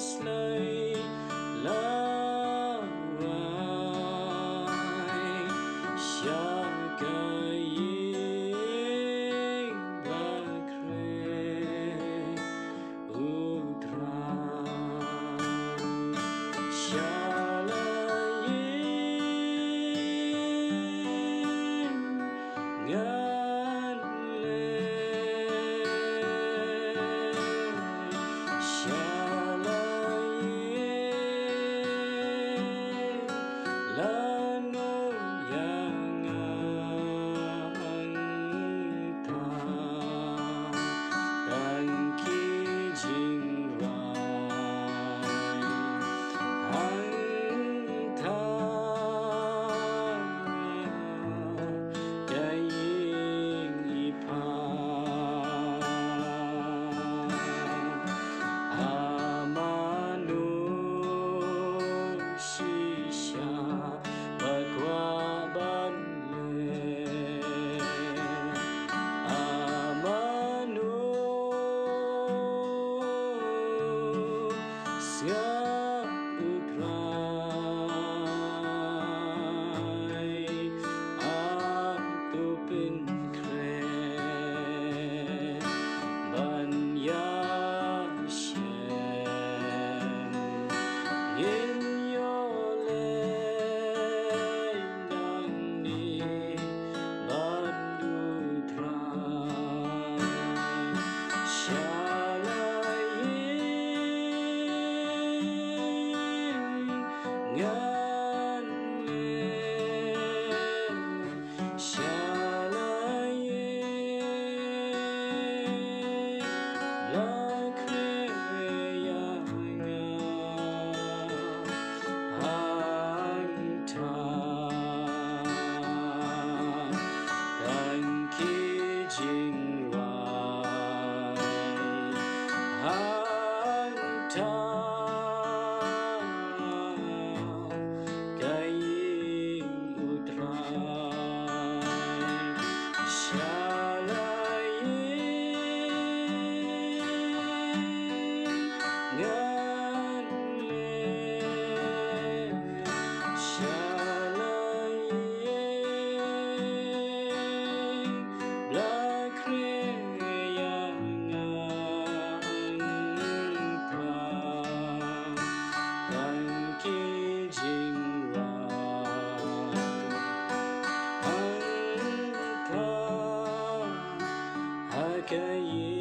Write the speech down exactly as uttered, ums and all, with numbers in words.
Slei la wai sha ka ïing ba khreh, U Trai. Sha la ïing ngan leh, sha la ïing la nud ïa nga hangta. Tang ki jingrwai hangta ka ïing i pha. Ha mano shisha ba kwah ban leh? Ha mano shisha, U Trai? Ap to pynkhreh ban ïashem. Ngin ïoh leh nangne bad U Trai. Sha la ïing ngan leh, sha la ïing la khreh ïa nga hangta. Tang ki jingrwai hangta ka ïing, U Trai. Sha la ïing ngan leh, sha la ïing la khreh ïa nga hangta. Tang ki jingrwai hangta ha ka ïing